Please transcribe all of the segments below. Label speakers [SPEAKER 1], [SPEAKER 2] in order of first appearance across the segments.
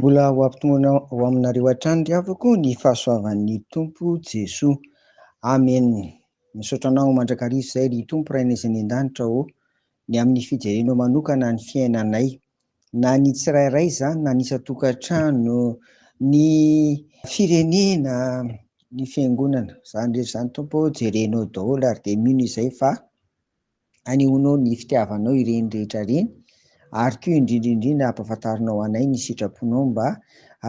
[SPEAKER 1] Mbola ho ampitombona ho aminareo hatrany ry havako ny fahasoavan'ny Tompo Jesoa. Amen. Misaotra anao mandrakariva izay ry Tompo Rainay izay any an-danitra ô, ny amin'ny fijerenao manokana ny fiainanay, na ny tsirairay izany na ny isan-tokantrano, ny firenena, ny fiangonana. Izany rehetra izany Tompo ô, jerenao daholo ary dia mino izay fa anehoanao ny fitiavanao ireny rehetra ireny ary koa indrindra indrindra ampahafantarinao anay ny sitraponao mba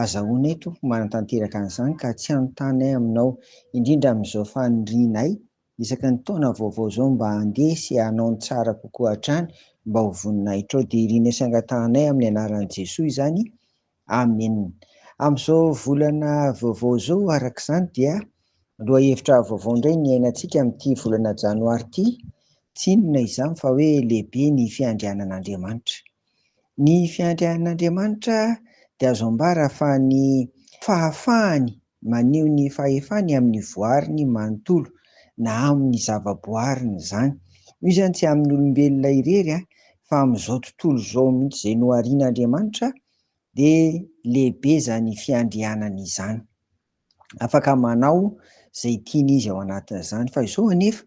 [SPEAKER 1] azahoanay Tompo manatanteraka an'izany ka tsy hanontany aminao indrindra amin'izao fanirianay isaky ny taona vaovao izao mba handeha sy hanao ny tsara kokoa hatrany mba ho voninahitrao. Dia irinay sy angatahanay amin'ny anaran'i Jesoa izany. Amen. Amin'izao volana vaovao izao araka izany dia lohahevitra vaovao indray ny iainantsika amin'ity volana janoary ity. Tsy inona izany fa hoe lehibe ny fiandrianan'Andriamanitra. Ny fiandrianan'Andriamanitra dia azo ambara fa ny fahafahany maneho ny fahefany amin'ny voariny manontolo na amin'ny zavaboariny izany. Io izany tsy amin'ny olombelona irery fa amin'izao tontolo izao mihitsy izay noharian'Andriamanitra dia lehibe izany fiandrianany izany. Afaka manao izay tiany izy ao anatin'izany. Fa izao anefa,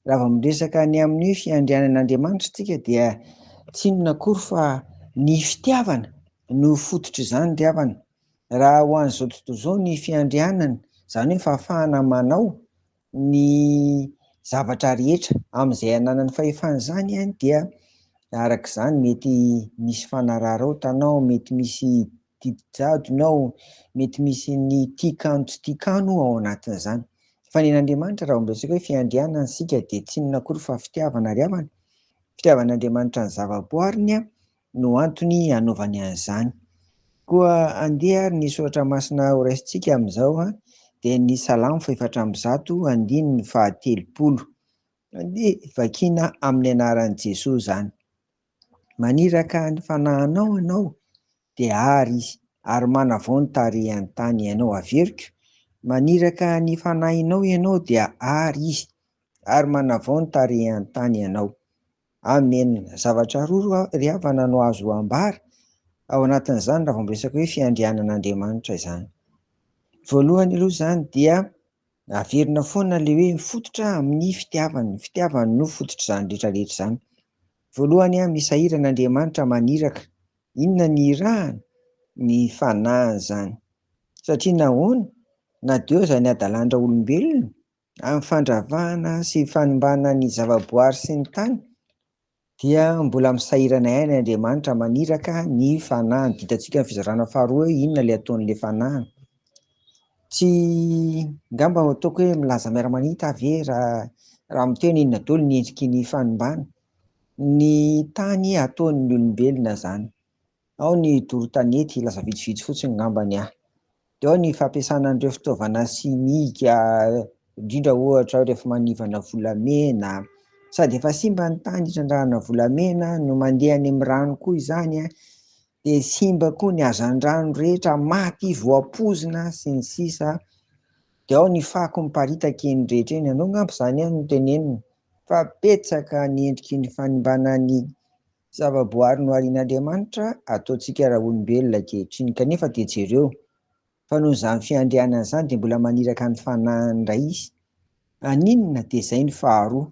[SPEAKER 1] raha vao miresaka ny amin'ny hoe fiandrianan'Andriamanitra isika dia tsy inona akory fa ny fitiavana no fototr'izany ry havana. Raha ho an'izao tontolo izao ny fiandrianana, izany hoe fahafahana manao ny zavatra rehetra amin'izay ananany fahefana izany dia araka izany mety misy fanararaotana ao, mety misy didy jadona ao, mety misy ny tian-kano tsy tian-kano ao anatin'izany. Fa ny an'Andriamanitra raha vao miresaka hoe fiandrianana isika dia tsy inona akory fa fitiavana ry havana. Fitiavan'Andriamanitra ny zavaboariny no antony hanaovany an'izany. Koa andeha ary ny soratra masina horaisintsika amin'izao dia ny Salamo faha-104 andininy faha-30. Andeha vakiana amin'ny anaran'i Jesoa izany. Maniraka ny fanahinao ianao dia àry izy, ary manavao ny tarehan'ny tany ianao. Averiko, maniraka ny fanahinao ianao dia àry izy, ary manavao ny tarehan'ny tany ianao. Amen. Zavatra roa ry havana no azo ambara ao anatin'izany raha vao miresaka hoe fiandrianan'Andriamanitra izany. Voalohany aloha izany dia averina foana ilay hoe mifototra amin'ny fitiavany. Ny fitiavany no fototr'izany rehetra rehetra izany. Voalohany, misahirana Andriamanitra maniraka. Inona ny irahany? Ny fanahiny izany. Satria nahoana? Na dia eo aza ny hadalan-draolombelona, amin'ny fandravahana sy fanimbana ny zavaboary sy ny tany, dia mbola misahirana ihany Andriamanitra maniraka ny fanahiny. Hitantsika ny fizarana faharoa hoe inona ilay ataon'ilay fanahiny. Tsy ngamba ataoko hoe milaza miara-manita ve raha raha miteny inona daholo ny endriky ny fanimbana. Ny tany ataon'ny olombelona izany. Ao ny doro tanety, hilaza vitsivitsy fotsiny ngamba ny ahy. Dia ao ny fampiasana an'ireo fitaovana simika, indrindra ohatra rehefa manivana volamena. Sady efa simba ny tany itrandrahana volamena no mandeha any amin'ny rano koa izany dia simba koa ny hazandrano rehetra, maty voapoizina sy ny sisa. Dia ao ny fako miparitaka eny rehetra eny, anao angamba izany ihany no tenenina fa betsaka ny endriky ny fanimbana ny zavaboary noharian'Andriamanitra ataontsika raolombelona ankehitriny. Kanefa dia jereo fa noho izany fiandrianana izany dia mbola maniraka ny fanahiny indray izy. Haninona? Dia izay ny faharoa,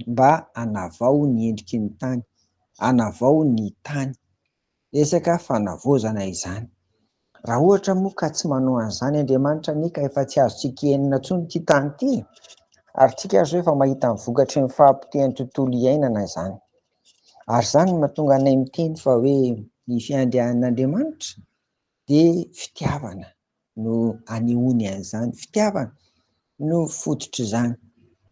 [SPEAKER 1] mba hanavao ny endriky ny tany, hanavao ny tany. Resaka fanavaozana izany. Raha ohatra moa ka tsy manao an'izany Andriamanitra anie ka efa tsy azontsika enina intsony ity tany ity e! Ary tsika ary izao efa mahita ny vokatry ny fahapotehan'ny tontolo iainana izany. Ary izany no mahatonga anay miteny fa hoe ny fiandrianan'Andriamanitra dia fitiavana. no anehoany an'izany. Fitiavana no fototr'izany.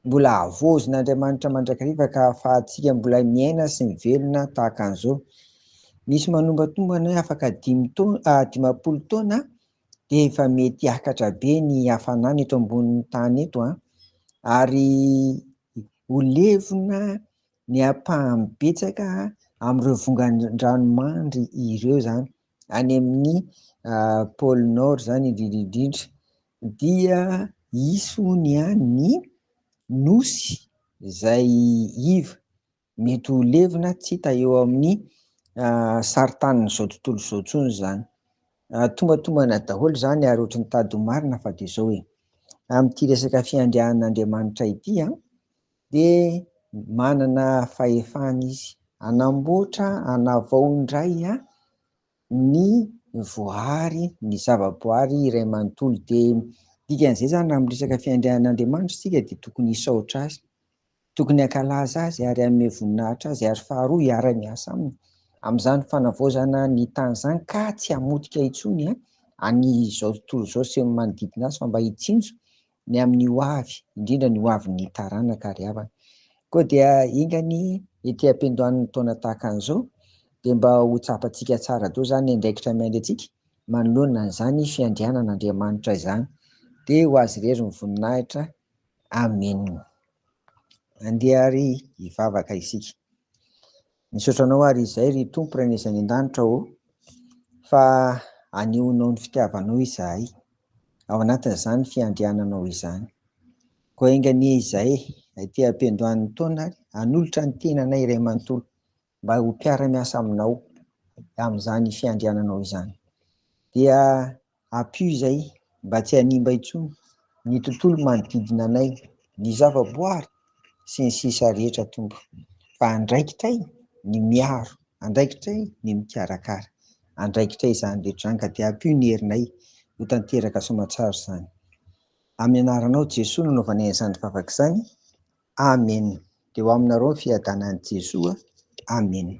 [SPEAKER 1] Mbola havozin'Andriamanitra mandrakariva ka ahafahantsika mbola miaina sy mivelona tahaka an'izao. Misy manombatombana hoe afaka dimy taona, 50 taona dia efa mety hiakatra be ny hafanana eto ambonin'ny tany eto an, ary ho levona ny ampahany betsaka amin'ireo vongan-dranomandry ireo izany. any amin'ny pôle nord izany indrindra indrindra dia hisy hono ihany ny nosy izay iva mety ho levona tsy hita eo amin'ny sarintanin'izao tontolo izao intsony izany. Tombantombana daholo izany ary ohatry ny tady ho marina fa dia izao e. Amin'ity resaka fiandrianan'Andriamanitra ity an, dia manana fahefana izy hanamboatra, hanavao indray an, ny voary, ny zavaboary iray manontolo. Dia dikan'izay izany raha miresaka fiandrianan'Andriamanitra isika dia tokony hisaotra azy. Tokony hankalaza azy ary hanome voninahitra azy ary faharoa hiara-miasa aminy amin'izany fanavaozana ny tany izany ka tsy hamotika intsony an'izao tontolo izao sy ny manodidina azy fa mba hitsinjo ny amin'ny ho avy, indrindra ny ho avin'ny taranaka ary havana. Koa dia enga anie ety am-piandohan'ny taona tahaka an'izao dia mba ho tsapantsika tsara daholo izany ny andraikitra miandry antsika manoloana an'izany fiandrianan'Andriamanitra izany. Dia ho azy irery ny voninahitra. Amena. Andeha ary hivavaka isika. Misaotra anao ary izay ry Tompo Rainay izay any an-danitra ô, fa anehoanao ny fitiavanao izahay ao anatin'izany fiandriananao izany. Koa enga anie izahay aty am-piandohan'ny taona ary hanolotra ny tenanay iray manontolo mba ho mpiara-miasa aminao amin'izany fiandriananao izany. Dia Ampio izay mba tsy hanimba intsony ny tontolo manodidina anay, ny zavaboary sy ny sisa rehetra Tompo fa andraikitray ny miaro, andraikitray ny mikarakara, andraikitray izany rehetra izany ka dia ampio ny herinay ho tanteraka soamatsara izany. Amin'ny anaranao Jesoa no anaovanay an'izany vavaka izany. Amen. Dia ho aminareo ny fiadanan'i Jesoa. Amen.